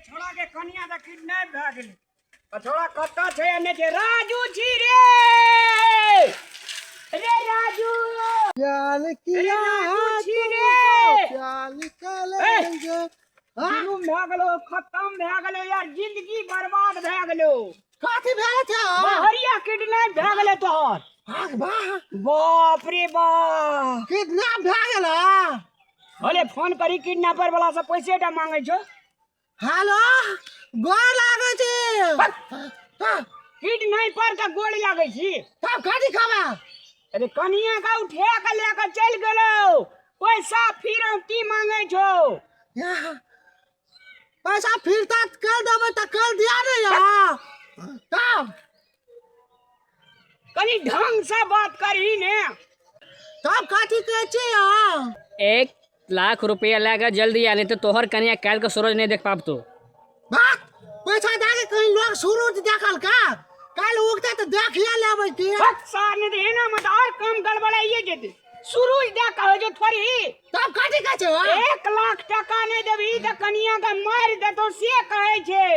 छोड़ा के कनिया तऽ किडनैप भए गेलै। आ छोड़ा कतऽ छै आ नहि छै? राजू छी रे, रे राजू, प्यार किया राजू छी रे। प्यार करेंगे। जुलुम भए गेलो, खत्म भए गेलो यार, जिंदगी बर्बाद भए गेलो। कथी भेल छै? बहरिया किडनैप भए गेलै तोहर। भाग वाह, बाप रे बाप, किडनैप भए गेल। भले फोन करी किडनैपर वाला से, पैसे टा मांगे छौ। हेलो, गोर लागै छी। किडनैपर के गोड़ लागै छी? तब कथी खबर? अरे कनिया का उठा के लेके चलि गेलो, पैसा फिरौती मांगे छौ। पैसा फिरता कर देबै तऽ कर दिया ने यार। तब कनी ढंग से बात करही ने। तब कथी कहै छी अहाँ? 1 लाख रुपया लए जल्दी आ, नहीं तो तोहर कनिया काल्हि के सूरज नहीं देख पाबतो। बात पैसा दए के कहीं लोग सूरज देखल का? काल्हि उगते तऽ देखिए लेबै की। सार नहीं तो एना मत और काम गड़बड़ाइए जेते। सूरज देख कहे जो थोड़ी। तब कथी कहै छै? 1 लाख टका नहीं देबही तऽ कनिया के मारि देतो से कहै छै।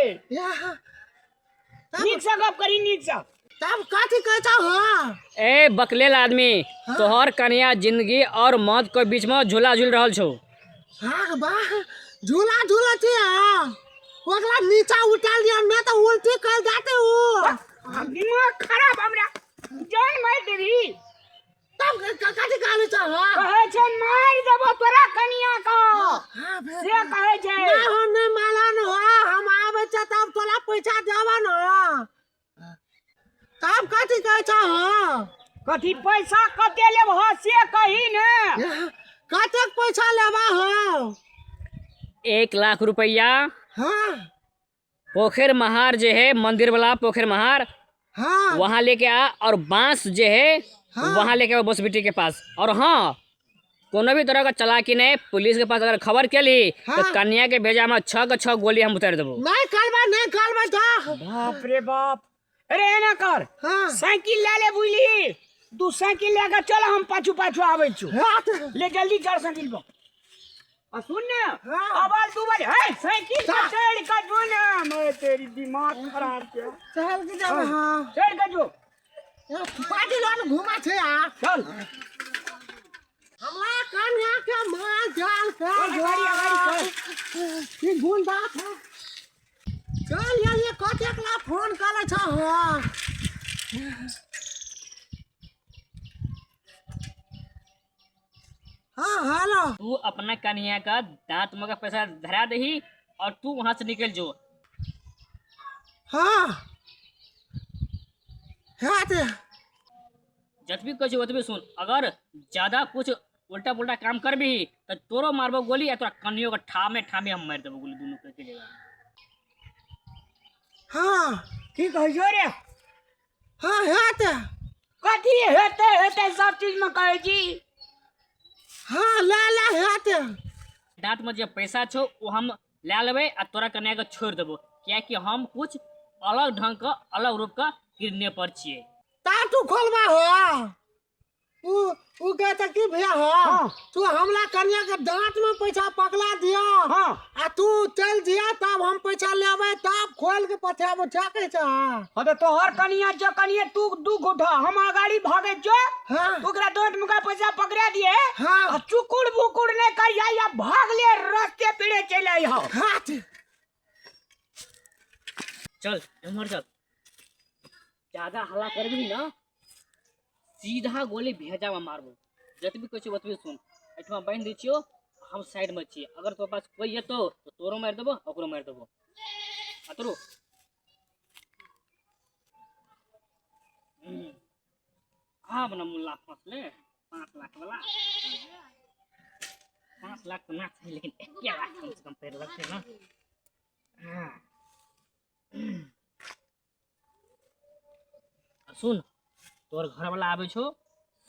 नीक से गप करी, नीक से। तब कथी कहै छौ? हाँ ए बकलेल आदमी, तोहर कनिया जिंदगी और मौत के बीच में झूला झूल रहल छौ। हाँ वाह, झूला झूला छी। हाँ, ओकरा नीचा उतार दिया ना तऽ उल्टी कर जाते उ। दिमाग खराब, हमरा जान मारि देबही। तब कथी कहले छौ? हाँ कहै छै मारि देबो तोरा कनिया का हाँ से कहै छै। ना हो, नहीं मालन हो, हम आबै छै तब तोरा पैसा देबऽ न। तब कथी कहै छौ? हाँ कथी पैसा कते लेबह से कही ने। कतेक पैसा लेबा हो? 1 लाख रुपया। हाँ पोखर महार जे है, मंदिर वाला पोखर महार, हाँ वहाँ लेके आ और बांस जे है, हाँ। वहाँ लेके आ बस बेटी के पास। और हाँ, कोनो भी तरह का चलाकी नहीं, पुलिस के पास अगर खबर केली तो हाँ। कन्या के भेजा में 6 के 6 गोली हम उतार देबो। नहीं करबा, नहीं करबा जा। बाप रे बाप, अरे एना कर, हाँ साइकिल ले ले, बुझली? तू साइकिल लेके चल, हम पाछू पाछू आबै छु। हाँ ले जल्दी चल साइकिल पर। आ सुन ने, हाँ। अबल दुबल है साइकिल पर चढ़ के जो ने, मैं तेरी दिमाग खराब के। चल के जाब। हाँ चढ़ के जो। पार्टी लोन घुमा छे आ। चल। हमरा कन्या के मार जाल के चल, अगाड़ी, अगाड़ी चल। की गुंडा था। चल यार, ये कतेक ला फोन करे छ? हो हाँ, हेलो। तू अपना कन्या का दांत में का पैसा धरा दही और तू वहां से निकल जो। हाँ हाँ ते जतबी कहै छियौ ओतबी सुन, अगर ज्यादा कुछ उल्टा पुल्टा काम करबही तो तोरो मारबो गोली आ तोरा कनियो के ठामे ठामे हम मारि देबो गोली, दुनू के जगह। हाँ की कहै छौ रे? हाँ हाँ ते कथी हेतै हेतै सब चीज में कहै छी? हाँ ला ला हाँ ते दांत में जे पैसा छौ ओ हम लए लेबै आ तोरा कन्या के छोड़ि देबो, कियाकि हम कुछ अलग ढंग के अलग रूप के किडनैपर छियै। ता तू खोलबा हो उ उ कहता की भैया हो? हाँ। तू हमला कन्या के दांत में पैसा पकड़ा दिया। हाँ आ तू चल दिया, तब हम पैसा लेबै, तब खोल के पठाबो। क्या कहै छ? हाँ तो तोहर कनिया जो कनिया, तू दू घुटा, हम अगाड़ी भागे जो। हाँ ओकरा दांत में का पैसा पकड़ा दिए। हाँ आ चुकुड़ बुकुड़ नहीं करिया या भाग ले, रास्ते पीड़े चले आई हो। हाँ ते। चल एम्हर चल, ज्यादा हल्ला करबी ना सीधा गोली भेजा में मारबो। जतबी कहै छियौ ओतबी सुन, एहिठमा बान्हि दै छियौ, हम साइड में छियै, अगर तोरा पास कोई एतौ तो तोरो मारि देबो ओकरो मारि देबो। आ तोरो आब न मुल्ला फसले 5 लाख वाला, 5 लाख तो ना चाहिए लेकिन 1 लाख कम से कम पेड़ लगते ना। हाँ। आ सुन, तोहर घरवाला आबै छौ,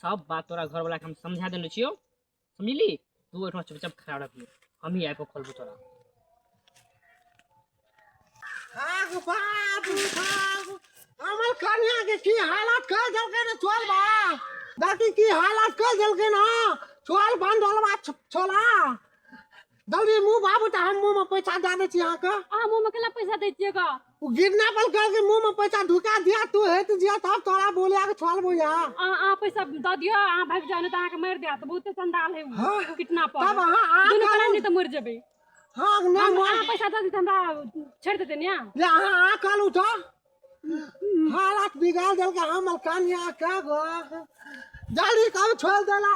सब बात तोरा घरवाला के हम समझा देने छियौ, समझली? तू ओहिठमा चुपचाप खड़ा रहबी, हम ही आबि कऽ खोलबो तोरा। आग बाप बाप, हमर कन्या के की हालत कर देलकै ने चोर बा, देखी की हालत कर देलकै ना चोर बंधल बा छोला। जल्दी मुँह बाबू तऽ हम मुँह में पैसा दए दै छी अहाँके। अहाँ मुँह में केला पैसा दै छियै गा? ओ गिरना पर करके मुँह में पैसा ढुका दिया, तू हेत जिया तब तोरा बोलिया के छोड़बो या। अहाँ पैसा दऽ दियौ, अहाँ भागि जाउ, नहि तऽ अहाँके मारि देत। बहुते चंडाल है उ। हाँ। किडनैपर। तब अहाँ दुनू प्राणी तऽ मरि जेबै। हाँ, नहि हम मर। अहाँ पैसा दऽ दी तऽ हमरा छोड़ि देतै ने? ले अहाँ आ कहलू तऽ हालत बिगाड़ देलकै हमर कनिया के गो। जल्दी कब छोड़ देला।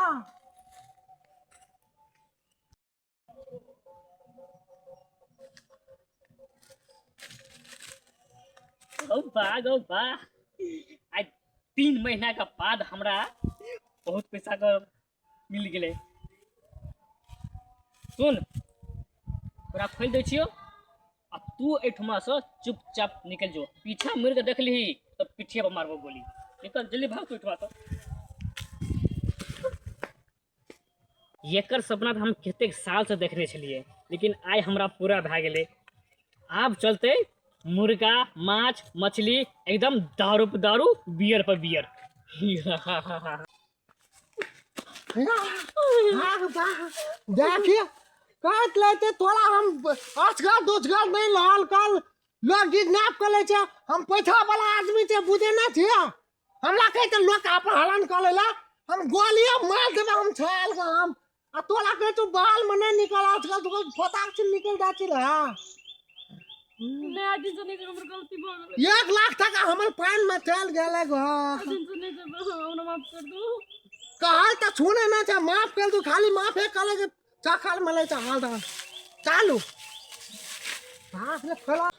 गौ बा गौ बा, आइ 3 महीना के बाद हमरा बहुत पैसा के मिल गेलै। सुन, तोरा खोलि दै छियौ आ तू एहिठुमा से चुपचाप निकलि जो। पीछा मुड़ि के देखलिही तऽ पीठिए पर मारबो गोली। निकल जल्दी, भाग तू एहिठुमा से। एकर सपना तऽ हम कतेक साल से देखने छलियै, लेकिन आइ हमरा पूरा भए गेलै। आब चलते मुर्गा माछ मछली एकदम दारू पर दारू, बियर पर बियर। देखिए कहत लेते तोरा हम असगर दोसगर नहीं लहल कल लोग किडनैप कर ले छे। हम पैसा वाला आदमी छे, बुझे ना छियै। हमरा कहै छै लोग अपहरण कर लेला, हम गोलियां मार देबै हम छाल के हम। आ तोरा कहै तू बाल में नहीं निकल, आजकल तो फटाक से निकल जाइ छै रे। नहि, आज दिन से नहि करब, हमर गलती भऽ गेलै। 1 लाख टका हमर पानि में चलि गेलै गो। आज दिन से नहि जेबै, हमरा माफ कर दू। कहल तऽ सुने नहि छै, माफ कर दू, खाली माफे करे के चखल मिलै छै। हाल दाल चालू बाप रे खोला।